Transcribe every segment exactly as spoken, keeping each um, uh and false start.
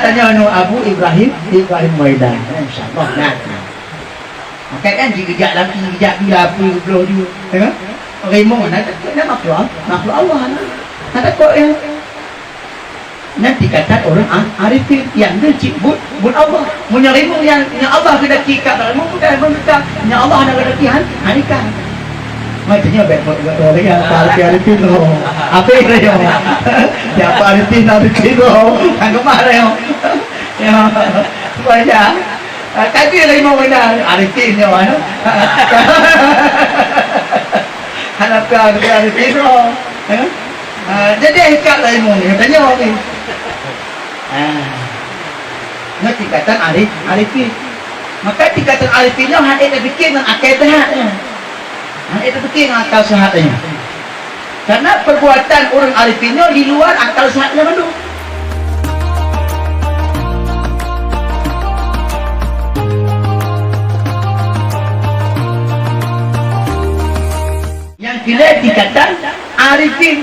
Tanyoe nu Abu Ibrahim, Ibrahim Waidan. Insya Allah na. Maka kan jih geujak lagi, geujak di lapui geubloh ju. Ya kan? Rimueng na, na makhluk, makhluk Allah na. Na takot ya. Nyan tingkatan ureueng a-, arifin nyang deuh cit buet, buet Allah. Meunyoe rimueng nyang, nyang Allah geuda cit ka rimueng bukan meundekat, nyang Allah na geuda cit han, han ikan. Maksudnya baik buat, buat orang yang tak arifin, arifin tu. Apa yang dia? Siapa arifin, arifin tu? Kan gemar dia. Ya. Supaya, ah, tadi rimueng benda arifin dia, kan? Hana pun arifin, arifin tu. Ya. Ah, jadi ikat lah ilmu ni, tanya ni. Ah. Nyoe tingkatan arif, arifin. Maka tingkatan arifin nyoe hana ék tapikir ngon akai sehat nyoe. Hana ék tapikir ngon akal sehat nyoe. Karena perbuatan ureueng arifin nyoe di luar akal sehat nyoe mandum. Nyang keu lhèe tingkatan arifin.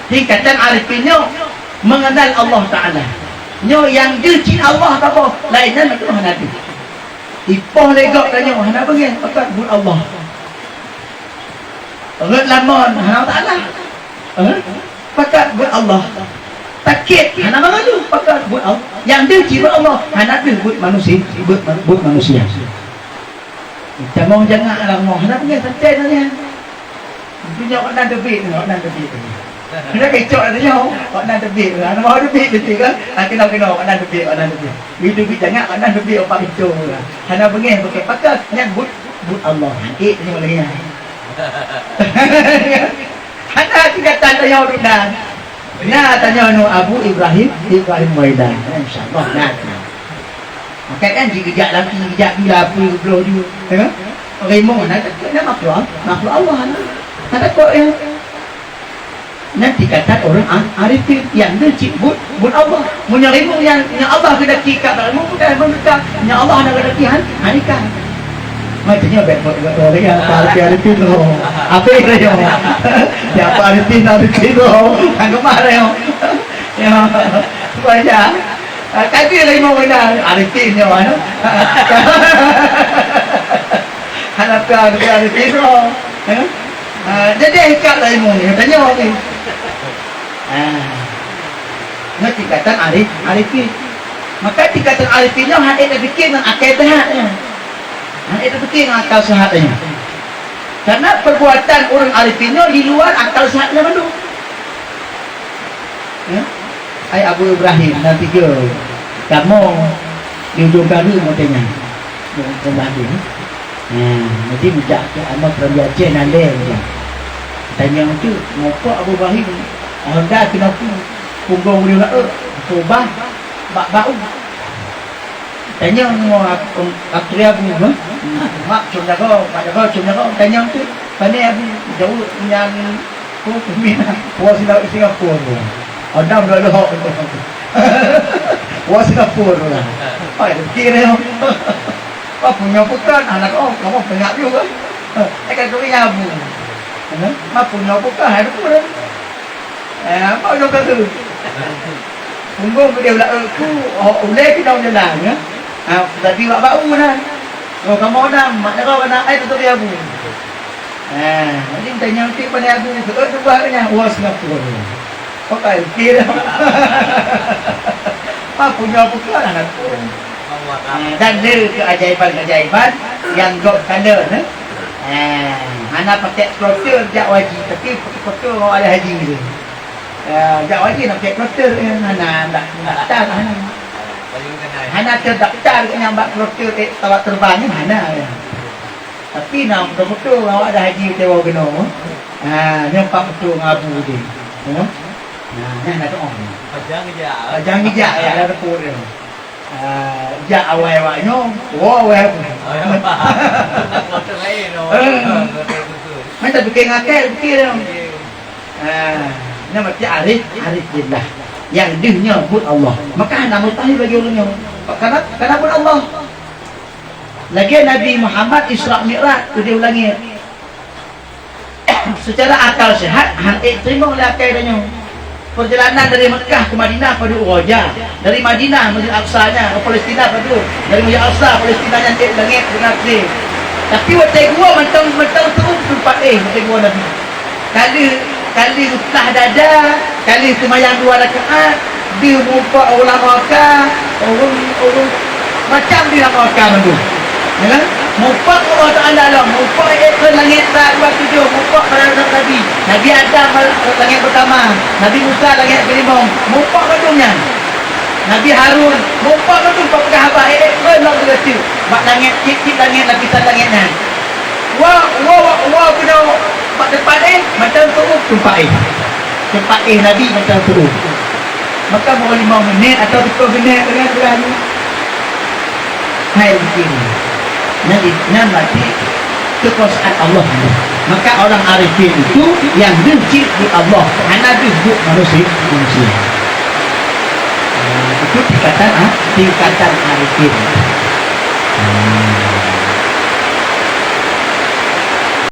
Tingkatan arifin nyoe mengenal Allah Taala. Nyoe nyang deuh cit Allah saboh, laén nyan mandum hana deuh. Ipoh lé gob tanyoe hana beungèh, pakat buet Allah. Rhot lamon hana Taala. Eh? Pakat buet Allah. Sakét hana mangalu, pakat buet Allah. Nyang deuh cit buet Allah, hana deuh buet manusia, buet, buet manusia. Tamong jangak lam rumoh, hana beungèh santai na nyan. Meunyoe awak nan teubiet, awak nan teubiet. Hana keucok na nyoe, awak nan teubiet. Hana mau teubiet beutôi kan? Ah, keunoe-keunoe awak nan teubiet, awak nan teubiet. Di teubiet jangak, awak nan teubiet, awak pintô. Hana beungèh bukon pakat, nyan buet, buet Allah. Ék nyoe lagèe nyan. Hana tingkatan tanyoe duek nan. Na tanyoe nu Abu Ibrahim, Ibrahim Waidan. Insya Allah na. Maka kan jih geujak lagi, geujak di lapui geubloh ju. Ya kan? Rimueng na, na makhluk, makhluk Allah na. Na takot ya. Nyan tingkatan ureueng a-, arifin nyang deuh cit buet, buet Allah. Meunyoe rimueng nyang, nyang Allah geuda cit ka rimueng bukan meundekat, nyang Allah na geuda cit han, han ikan. Maksudnya baik buat, buat orang yang tak arifin, arifin tu. Apa yang dia? Siapa arifin, arifin tu? Kan gemar dia. Ya. Supaya, ah, tadi lima orang arifin nyoe, kan? Hana pun arifin, arifin tu. Ya. Ah, jadi ikat lah ilmu ni, tanya orang ni. Ah. Nyoe tingkatan arif, arifin. Maka tingkatan arifin nyoe hana ék tapikir ngon akai sehat nyoe. Hana ék tapikir ngon akal sehat nyoe. Karena perbuatan ureueng arifin nyoe di luar akal sehat nyoe mandum. Ya? Hai Abu Ibrahim, na tiga. Kamoe di ujong kali mau tanya. Mau tanya. Nah, jadi meujak keu aneuk Raja Aceh nan lé meujak. Tanyong teuk, mupok Abu Ibrahim, Honda keunoe punggong uleue laôt, tubah bak bau. Tanyong ngon Abu, Abu Abu, ha? Mak cum jago, mak jago cum jago, tanyong teuk, pane Abu, jauh nyan, oh, pemimpin, puas Singapura. Honda udah lehok. Puas Singapura. Ai, kira. Apa punya bukan anak oh, kamu banyak juga. Eh, kan kami nyabu. Apa punya bukan ada pun. Eh, apa udah kata? Punggong dia ulah aku, oh, ulai kita jalan ya. Ha, tadi wak bau dah. Oh, kamu dah, mak dah kau kena ai tu dia bu. Ha, jadi tanya nanti pada aku, tu tu bah nya, wah Singapura. Pakai kira. Apa punya bukan anak tu. Ha, dan le keajaiban-keajaiban yang gop kala, eh. Ha, hana pakai kloter jak haji, tapi pakai kloter orang ada haji tu. Ya, jak haji nak pakai kloter, eh, hana, tak, tak, tak, hana. Hana terdaftar ke nyang bak kloter, eh, pesawat terbang ni, hana, ya. Tapi na beutôi-beutôi awak ada haji tewa keunoe. Ha, nyoe pak beutôi ngon Abu tadi. Ya. Nah, nyan na doa. Pajang ija. Pajang ija, ya, ada dapur dia. Ah, jak awai awak nyoe, woe awai aku. Oh, ya. Nak motor lain, oh. Eh. Motor khusus. Mantap bikin ngakai, bikin dia. Bikin. Ah, nyan berarti arif, arif billah. Nyang deuh nyoe buet Allah. Maka hana mustahil bagi ureueng nyoe. Karena, karena buet Allah. Lagèe Nabi Muhammad Isra Mi'raj, tu dia ulangi. Secara akal sehat, han ék teurimong lé akai tanyoe. Perjalanan dari Mekah ke Madinah padum uroe jam. Dari Madinah, Masjid Aqsa nyan, ke Palestina padum. Dari Masjid Aqsa, Palestina nyan cit langét beunafsé. Tapi watèe geuwoe mantong, mantong teu'uem teumpat éh, watèe geuwoe Nabi. Ka lheueh, ka lheueh geupeugah dada, ka lheueh seumayang dua rakaat, deuh muphom ulama ka, ureueng, ureueng macam di raka ka mandum. Ya kan? Muphom Allah Taala lom, muphom ék keu langét sa dua tujoh, muphom pada Nabi. Nabi Adam langét pertama, Nabi Musa langét kelimong, muphom mandum nyan. Nabi Harun, muphom mandum peugah haba ék keu lom geucue bak langét, tiep-tiep langét, lapisan langét nyan. Wa, wa, wa, wa keunoe bak teumpat éh, mantong teu'uem teumpat éh. Teumpat éh Nabi mantong teu'uem. Maka meunyoe limong minét atawa siplôh minét, teuga-teuga nyoe. Hai mungkin. Nyan, nyan berarti kekuasaan Allah. Maka orang arifin itu yang deuh cit di Allah, hana deuh buet manusia, manusia. Itu tingkatan, ah, tingkatan arifin.